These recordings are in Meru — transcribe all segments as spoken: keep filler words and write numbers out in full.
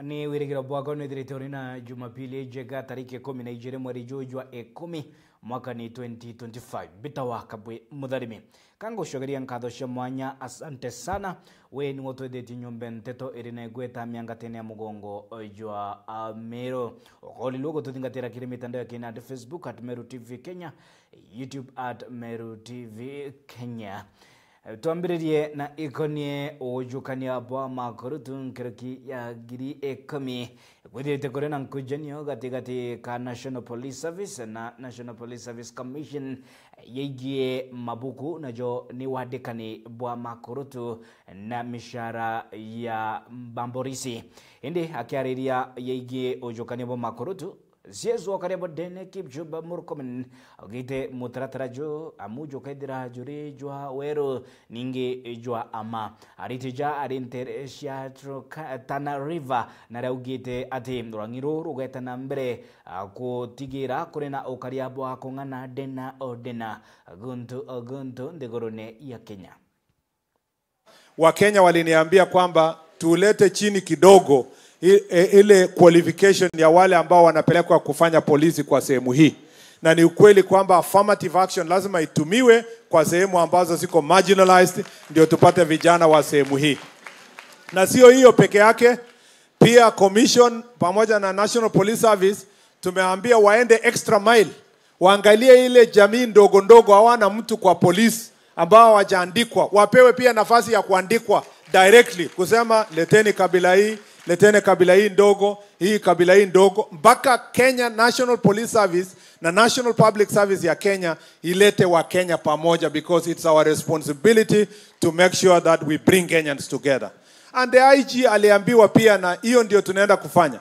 Ni wirigiro bwakwa nwithirite uri na Jumapili njega, tariki ikumi na ijiri mweri juju jwa ikumi, mwaka ni twenty twenty-five. Mbitawa Kabwe Mutharimi. Ka ngucokeria nkatho cia mwanya, asante sana. We niwe utwithitie nyombe nteto iri na igweta miangatene ya mugongo jwa Ameru. Ukorilwe gututhingatira kiri mitandao ya kinandi, Facebook at Meru T V Kenya, YouTube at Meru T V Kenya. Twambiririe na ikonie ujukania bwa makurutu nkuruki ya ngiri ikumi. Kwithirite kuri na nkujanio gatigati ka National Police Service na National Police Service Commission yeigie mabuku, najo ni wandikani bwa makurutu na mishara ya mbaborisi. Indi akiariria yeigie ujukania bwa makurutu, C S wa Kariabodene Kipchumba Murkomen augite mutaratara ju amu jukethira juri jwa weru ningi jwa ama. Ariti ja ari ntere cia Turka-, Tana River, na riaugite ati rwang'i ruru rugeta na mbere, a, gutigira kuri na ukaria bwa kung'ana dena o dena, guntu o guntu nthigurune ya Kenya. Wakenya waliniambia kwamba tulete chini kidogo i-, e-, ile qualification ya wale ambao wanapelekwa kufanya polisi kwa sehemu hii. Na ni ukweli kwamba affirmative action lazima itumiwe kwa sehemu ambazo ziko marginalized, ndio tupate vijana wa sehemu hii. Na sio hiyo peke yake, pia commission pamoja na National Police Service tumeambia waende extra mile, waangalie ile jamii ndogo ndogo hawana mtu kwa polisi, ambao hawajaandikwa, wapewe pia nafasi ya kuandikwa directly, kusema, "Leteni kabila hii, leteni kabila hii ndogo, hii kabila hii ndogo," mpaka Kenya National Police Service na National Public Service ya Kenya ilete wa Kenya pamoja, because it's our responsibility to make sure that we bring Kenyans together. And the I G aliambiwa pia, na hiyo ndio tunaenda kufanya.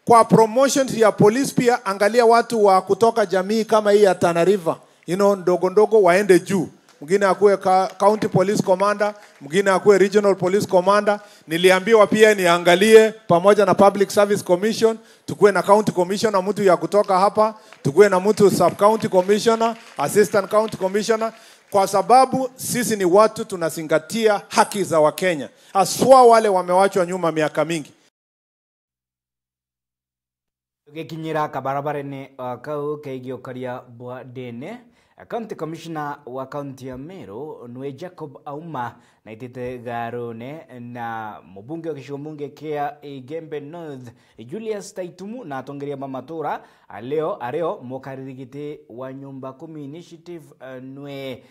Kwa promotions ya police pia, angalia watu wa kutoka jamii kama hii ya Tana River, you know, ndogo ndogo waende juu. Mwingine akuwe ka-, county police commander, mwingine akuwe regional police commander. Niliambiwa pia niangalie pamoja na Public Service Commission, tukuwe na county commissioner, mtu ya kutoka hapa, tukuwe na mtu sub county commissioner, assistant county commissioner, kwa sababu sisi ni watu tunazingatia haki za Wakenya, haswa wale wamewachwa nyuma miaka mingi. Tugikinyira kabarabarene, uh, kau kegie ukaria bwa ndene, County Commissioner wa kaunti ya Meru nwe Jacob Auma naitite garune na mubunge wa gicigo mbunge kia Igembe North, Julius Taitumu, na atongeria ba matura aleo, areo mukariri giti wa Nyumba Kumi Initiative, uh, nwe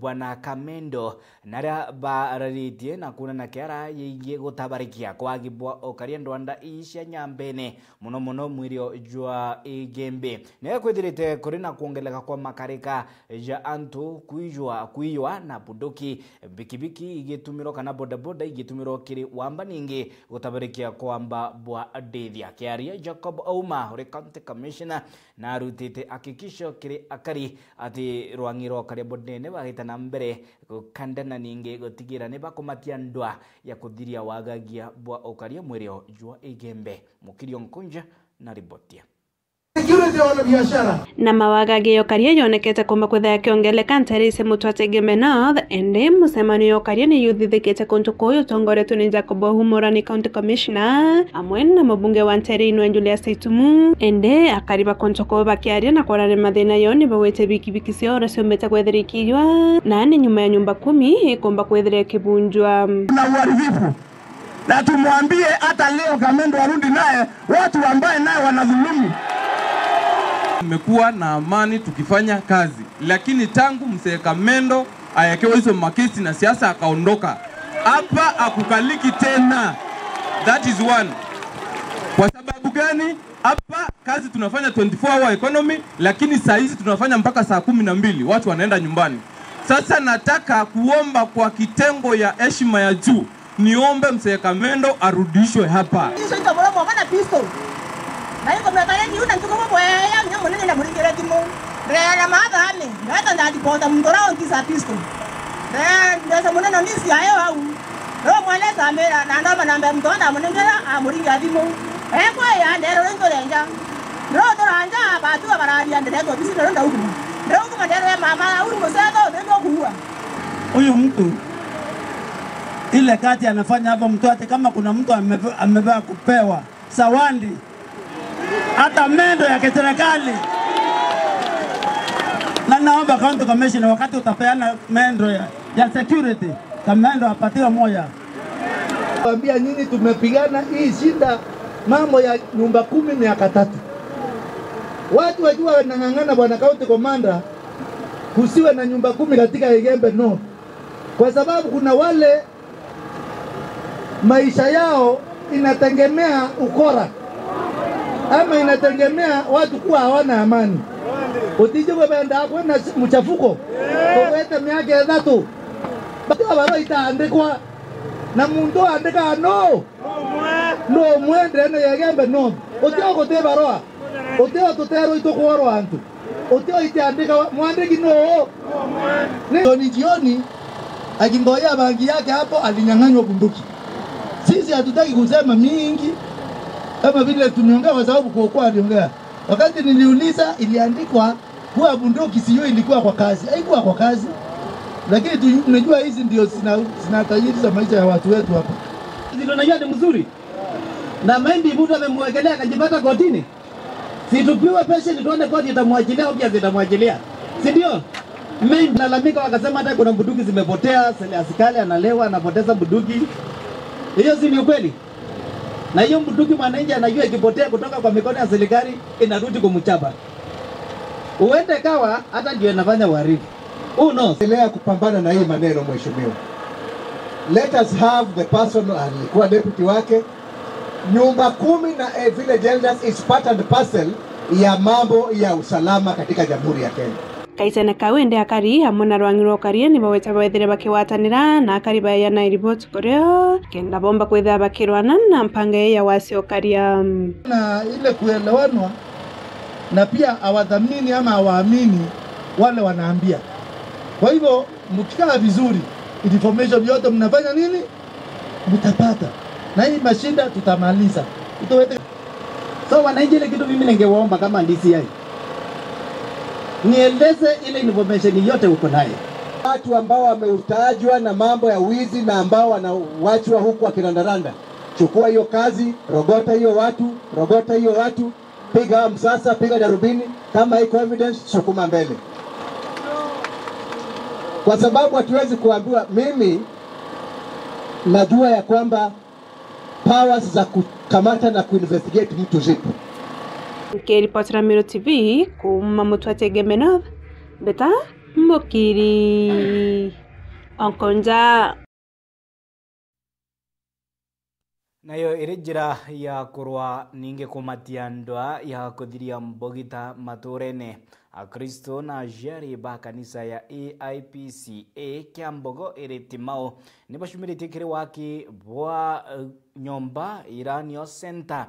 Bwana Kamendo, naria bararitie na kuonana kiara yeigie gutabarikia kwagi bwa ukaria ndwanda ii cia Nyambene, muno muno mwirio jwa Igembe. Niria kwithirite kuri na kwongereka kwa makarika ja antu kwijwa, kwiywa na bunduki, bikibiki igitumirwa kana bodaboda igitumirwa kiri wamba ningi gutabarikia kwamba bwa ndithia. Kiaria Jacob Auma, uri County Commissioner, na arutite hakikisho kiri akari ati rwang'i rwa ukaria bunene bagita na mbere gukanda na ningi gutigira ni bakumatia ndwa ya kuthiria wagagia bwa ukaria mwirio jwa Igembe. Mukirio Nkunja na riboti. Security ya wanabiashara. Na mawagagia ya ukaria yonekete kumba kwithira yakiongeleka ntere cia Mutwate Igembe North, indi mucemanio ya ukaria ni yuthithikite kuntu kuu utongoretwe ni Jacob Auma, ni County Commissioner, amwe na mubunge wa ntere ino Julius Taitumu. Indi akari ba kuntu kuu bakiaria na kwarania mathina yao, ni baugite bikibiki ciao uria ciumbite kwithira ikiywa, na ni nyuma ya Nyumba Kumi ikumba kwithira ikibunjwa. Kuna uharibifu. Na tumwambie hata leo Kamendo arudi naye watu ambaye naye wanadhulumu. Tumekuwa na amani tukifanya kazi, lakini tangu mzee Kamendo awekewe hizo makesi na siasa akaondoka, hapa hakukaliki tena. That is one. Kwa sababu gani? Hapa kazi tunafanya twenty-four hour economy, lakini saa hizi tunafanya mpaka saa kumi na mbili, watu wanaenda nyumbani. Sasa nataka kuomba kwa kitengo ya heshima ya juu, niombe mzee Kamendo arudishwe hapa. Icio ita muromo kana pistol. Na iko mna talenti una ntuko bwea nya munene na muringire thimu. Ndera mathani, ndata ndadipota muntu uria untisa pistol. Ndera ndesa munene ndisi ayo au. Ro mwene samira na ndoma na mbe muntu ona munengera amuringira thimu. Ekwa ya ndero rintu renja. Ro tora nja batu abararia ndere to bisi ndero ndauguma. Ndero uguma ndero ya mama au musetho ndero kuua. Huyu mtu, ile kati anafanya hapa mtu ati kama kuna mtu amebe-, amebeba kupewa Zawadi. Hata mendo ya kiserikali. Na naomba county commissioner, wakati utapeana mendo ya, ya security, kamendo apatiwe moja. Kuambia nyinyi, tumepigana hii shida, mambo ya nyumba kumi miaka tatu. Watu wakiwa wanang'ang'ana, bwana county commander, kusiwe na nyumba kumi katika Igembe North. Kwa sababu kuna wale maisha yao inategemea ukora, ama inategemea watu kuwa hawana amani. Utiji benda kwena mchafuko, ugwete miaka ithatu. Bati barua itaandikwa, na muntu aandika no. No umwe ndene ya Igembe North. Utio guti barua. Utio tuterwa itukuorwa antu. Utio itiandika wa-, mwandiki no. Ni jioni jioni, akingoja bangi yake hapo, alinyang'anywa bunduki. Sisi hatutaki kusema mingi, kama vile tumeongea, kwa sababu Kuokua aliongea. Wakati niliuliza, iliandikwa kuwa bunduki sijui ilikuwa kwa kazi. Haikuwa kwa kazi. Lakini tu-, tunajua hizi ndio zina-, zinahatarisha maisha ya watu wetu hapa. Zile unajua ni mzuri. Na maybe mtu amemwekelea akajipata kotini. Si tupiwe patient tuone koti itamwachilia au kiasi itamwachilia. Si ndio? Maybe lalamika wakasema hata kuna bunduki zimepotea, sele-, askari analewa, anapoteza bunduki. Hiyo si ni ukweli? Na hiyo bunduki mwananchi anajua ikipotea kutoka kwa mikono ya serikali, inarudi kumchapa. Uende kawa hata ndio inafanya uharifu. Who knows? Endelea kupambana na hii maneno, mheshimiwa. Let us have the person alikuwa deputy wake. Nyumba kumi na, eh, village elders is part and parcel ya mambo ya usalama katika Jamhuri ya Kenya. Kaitene kau indi akari amwe na rwang'i rwa ukaria ni bawete bethire bakigwatanira na akari ba A N I Report kurio kenda bomba kwithira bakirwana na mpanga ii ya wasia ukaria. Na ile kuelewanwa na pia awadhamini ama awaamini wale wanaambia. Kwa hivyo, mkikaa vizuri, information yote mnafanya nini? Mtapata. Na hii mashida tutamaliza. Utowete. So, wananchi, ile kitu mimi ningewaomba kama D C I, nieleze ile information yote uko nayo. Watu ambao wameutajwa na mambo ya wizi na ambao wanawachwa huku wakirandaranda, chukua hiyo kazi, rogota hiyo watu, rogota hiyo watu, piga msasa, piga darubini, kama iko evidence, sukuma mbele. Kwa sababu hatuwezi kuambiwa, mimi najua ya kwamba powers za kukamata na kuinvestigate mtu zipo. Nkiripotera Meru T V kuuma Mutwate Igembe North, Mbeta Mukiri Onkonja. Nayo iri njira ya kurwa ningi kumatia ndwaa ya kuthiria mbogita maturene. Akristo na aciari ba kanisa ya A I P C A Kiambogo iri Timau nibacumiritie kiri waki bwa, eh, nyomba ira nio center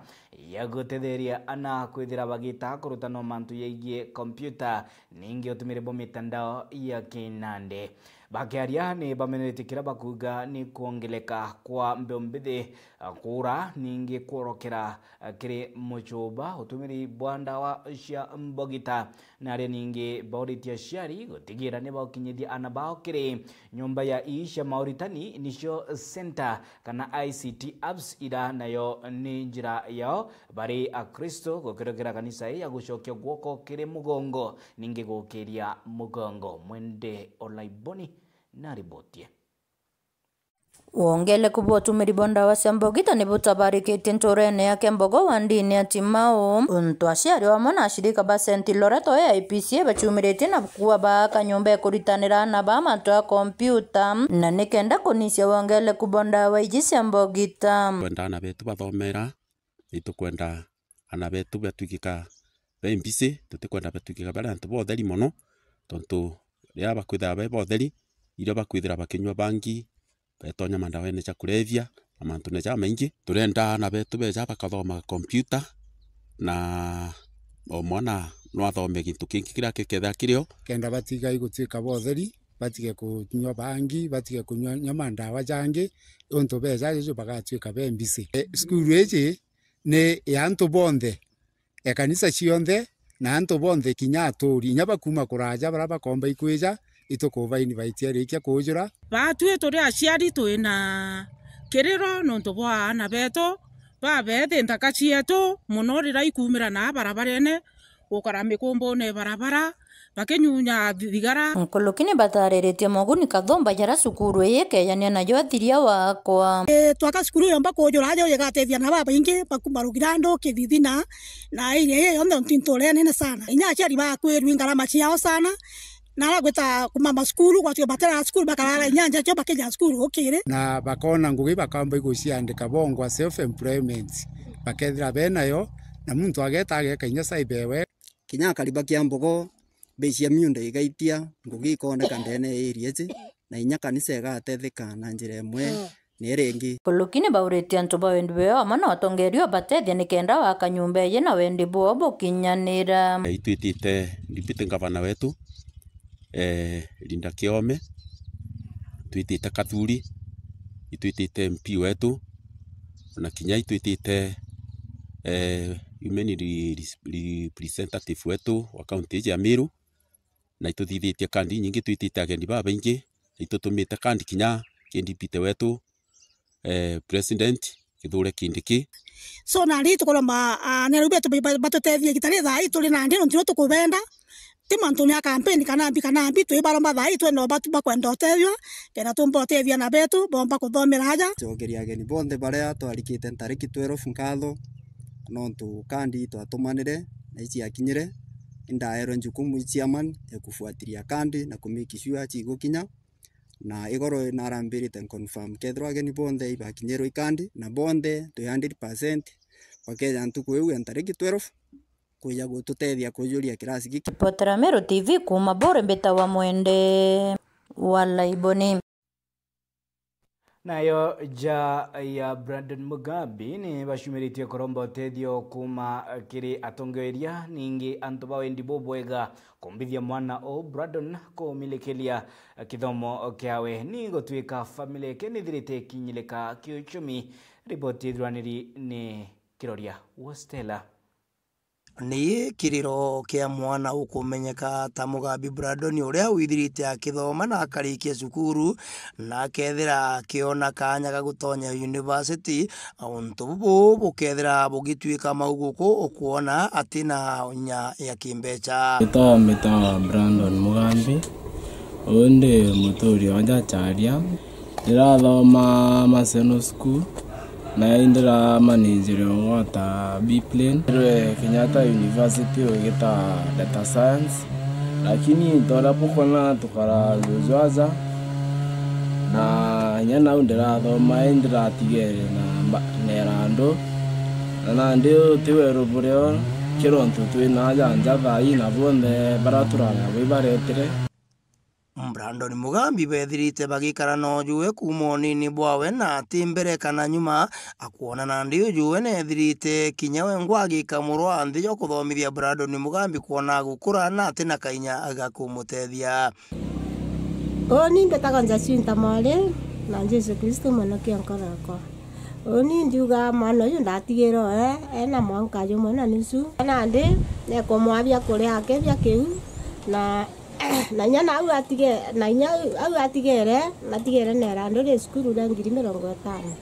ya gutetheria ana kwithira bagita kurutanwa mantu yaigie kompyuta, ningi utumiri bwa mitandao ya kinandi. Bakiaria ni bameneretie kiria bakuuga ni kwongeleka kwa mbeu mbithi, kuura, ningi kworokera kiri muchuba, utumiri bwa ndawa cia mbogita, na aria ningi bauritie aciari gutigira ni baukinyithia ana bao kiri nyomba ya ii cia mauritani, nicio center kana I C T hubs, ira nayo ni njira yao bari Akristo gukirukira kanisa ii ya gucokia guoko kiri mugongo, ningi gukiria mugongo. Mwende Olaiboni na riboti ii. Wongeleku bwa utumiri bwa ndawa cia mbogita ni butabarikitie nturene ya Kiambogo wa ndini ya Timau, untu aciari amwe na ashirika ba Saint Loreto A I P C A bacumiritie na kuua baaka nyomba ya kuritanira ana ba mantu ya kompyuta, na nikenda kunisia wongeleku bwa ndawa iji cia mbogita. Twenda ana betu bathomera, itukwenda ana betu batwikika be busy, tutikwenda batwikika bari antu ba utheri mono, tontu riria bakwithira be ba utheri, irio bakwithira bakinyua bangi, betonya mandaweni ja kulevya na mantune jamaingi. Turenda ana betu beja bakathoma kompyuta, na o mwana no athome gintu kingi kiria gikethira kirio. Kenda batigai gutwika ba utheri, batige kunyua bangi, batige kunyua, nyua mandawa jangi, untu beja juju bagatwika be busy. E, cukuru iji ni ya antu bonthe, ekanisa cionthe, na antu bonthe, kinya aturi, inya bakuuma kuraja, baria bakomba ikwija, itukuba invite arikia kuujura. Batwi turi aciari twina kiriro nontu bwa aana betu Babethi nthaka cietu mono riria ikuumira na barabarene, gukara mikumbune barabara, bakinyunya thigara. Nkuruki ni batariritie moguni kathumba jaria cukuru ii ikeyania najo athiria wakwa. Ii, twaka cukuru yomba kujura aja ujigatethia na babaingi bakuma Rugirandu, Kithithina, na area ii yonthe nontu ntuura inene sana. Inya aciari bakwirwi ngarama ciao sana, na aragwita kumama cukuru, gwatuika batera cukuru, bakarara inya nja cio bakija cukuru ukiri. Na bakona ngugi bakamba iguciandika bongwa self employment, bakethira benayo, na muntu ageta ageka inya cyber work. Kinya akari ba Kiambogo, bei cia miunda igaitia, ngugi ikoneka ndene ya area iji, na inya kanisa igatetheka na njira imwe na iria ingi. Nkuruki ni bauritie antu ba wendi bweo amwe na atongeeria ubatethia nikenda waka nyumba iji na wendi bwoo bukinyanira. Itwitite deputy ngavana wetu, eh, Linda Kiome, itwitite Kathuri, itwitite M P wetu, na kinya itwitite, eh, women re-, re-, representative wetu wa county iji ya Meru, na ituthithitie kandi inyingi, twitite ageni babaingi, na itutumite kandi kinya ki deputy wetu, eh, president Kithure Kindiki. So nandi tukuromba, ah, anene betu ba-, ba-, batutethie igita ri thaa ii turi nandi nontu nirio tukubenda. Ti mantune ya kampeni kana mbi kana mbi, twibaromba thaa ii twenda batu bakwenda utethio, kenda tumba utethia na betu bomba kuthomera aja. Cokeria ageni bonthe baria twarikite ntariki twelve nkatho, nontu kandi twatumanire na iciakinyire, indaerwe njukumu i chairman ya kufuatilia kandi na ku make sure cigukinya. Na igoro narambirite nconfirm kethirwa ageni bonthe ibakinyirwe ikandi, na bonthe twi hundred percent bakeja ntuku iu ya ntariki twelve kwija gututethia kujuria kirasi giki. Ripotera Meru T V kuuma Buri mbitawa Mwende wa Laiboni. Nayo ja ya Brandon Mugambi ni bacumiritie kuromba utethio kuuma kiri atongeria, ningi antu ba wendi bubwega kumbithia mwana uu Brandon kumilikiria kithomo kiawe ni gutuika family yake nithirite ikinyirika kiuchumi. Riboti ithuraniri ni Kiroria wa Stella. Ni kiriro kia mwana ukumenyeka ta Mugambi Brandon, uria withirite akithoma na akarikia cukuru, na akethira akiona kaanya ga gutonya university. Untu bubu bukethira bugituika mauguku, ukwona atina nya ya kimbeca. Mbitawa, mbitawa Brandon Mugambi, uu ndi muturi wa Jacharia. Ndirathoma Maseno School, na indiramanijire ugwata B-plane. Ndire Kenyatta University ugita data science, lakini toria bukwona tukara Jujwaja, na inya nau ndirathoma, indiratigere na mba-, na Erandu, na nandi uti weru burio, kiri untu twina aja nja thaa ii na bonthe baria turari nabo ibaretire. Brandon Mugambi bethirite bagikara na ujuwe kuuma unini bwawe na ati mbere kana nyuma, akwona nandi ujuwe neethirite kinya wengwa agika murwa nthi jwa kuthomithia Brandon Mugambi kwona agukura na ati na kainya ga kumutethia. Uuni mbitaga Jacinta Mori na Jesu Kristo mwonokia nkoro yakwa. Uuni ndiuga mwana uyu ndatigirwe e, ena mwanka jumwe na nusu. Nandi nekumwabia kuria ake bia kiu na Na inya nau atige-, na inya au atigere, natigere na irandu ria cukuru ria ngiri mirongo itano.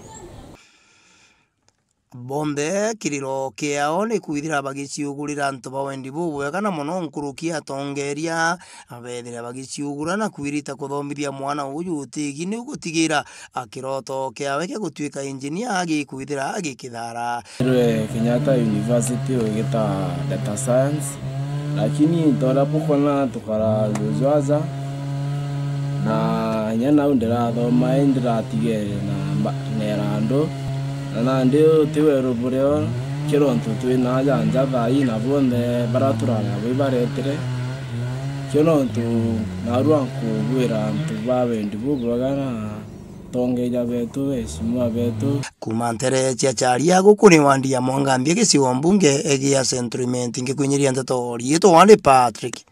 Bonthe kiriro kiao ni kwithira bagiciugurira antu ba wendi bubwega na mono nkuruki atongeria, bethira bagiciugura na kwirita kuthomithia mwana uju utigi ni gutigira a kiroto kiawe kia gutuika injinia agikwithira agikithara. Rwe Kenyatta University ugita data science, lakini toria bukwona tukara Jujwaja, na inya nau ndirathoma, indi ndiratigere na mba-, na irandu, na nandi uti weru burio, kiri untu twina aja nja thaa ii na bonthe baria turari nabo ibaretire, kiri untu narua nkubwira antu ba wendi bubwega na atongeria betu, eheshimiwa betu. Kuuma ntere cia Charia, guku ni wandi ya Mwangambia, gicigo mbunge gia Central Imenti, ngikwinyiria nteto riitwa ni Patrick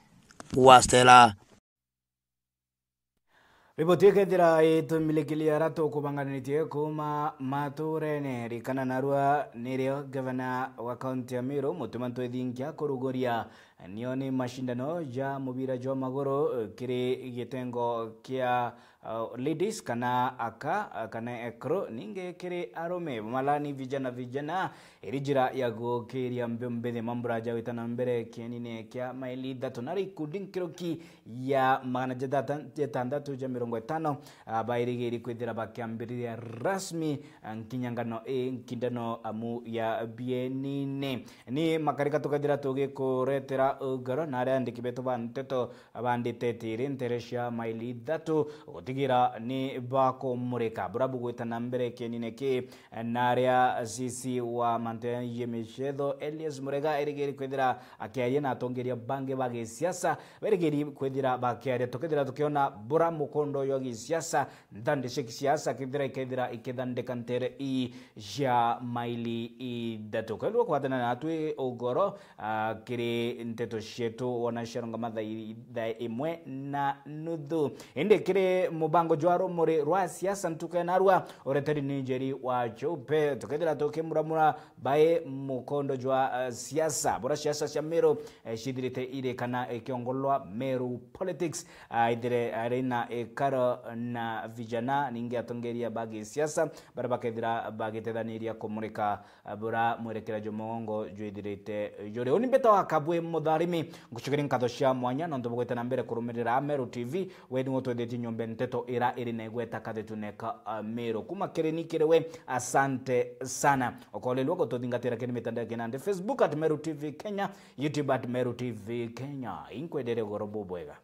Wastela. Riboti ikethira itumilikilia aria tukubanganitie kuuma maturene, rikana narua nirio gavana wa kaunti ya Meru, Mutuma Ntwethingia, kuruguria nio ni mashindano ja mubira jwa maguru kiri gitengo kia uh, ladies kana aka, uh, kana ekro, ninge kiri arume, malani vijana vijana, iri njira ya gukiria mbio mbithi. Mambura jawita na mbere kienine kia maili ithatu, nari ikundi nkiruki ya magana jatata-, jatandatu ja mirongo itano, uh, bairigiri kwithira bakiambiriria rasmi, uh, nkinyangano i nkindano amu ya bienine. Ni makarika tukethira tugikuretera ugoro na aria andiki betu ba nteto bandite tiri ntere cia maili ithatu gutigira ni bakumurika bura bugwita na mbere kienine ki, na aria C C wa mantu ya micetho Elias Murega erigiri kwithira akiaria na atongeria bangi ba gisiasa, berigiri kwithira bakiaria, tukethira tukiona bura mukondo jwa gisiasa, nthandi cia kisiasa kithira ikethira ikithandika ntere ii cia maili ithatu. Kwethirwa kwatana natwi ugoro, ah, kiri nteto cietu wona ciarungama thaa i-, thaa imwe na nuthu. Indi kiri mubango jwa rumuri rwa siasa ntuku ya narua, ureteri ni Njeri wa Chupe, tukethira tukimuramura bai mukondo jwa, eh, siasa, bura siasa cia Meru, eh, cithirite iri kana ikiongolwa Meru politics, ah, ithire ari na ikaro na vijana, ningi atongeria ba gisiasa, baria bakethira bagitethaniria kumurika, ah, bura mwerekera jwa mugongo jwithirite juri. Uni mbeta wa Kabwe Mutharimi, ngucukiri nkatho cia mwanya nontu bugwite na mbere kurumirira Meru T V, we niwe utwethitie nyombe nteto ira iri na igweta kathetune ka, ah, Meru. Kuma kiri ni kiri we, asante sana. Ukorerua gututhingatira kiri mitandao ya kinandi, Facebook at Meru T V Kenya, YouTube at Meru T V Kenya. Inkwendere ugoro bubwega.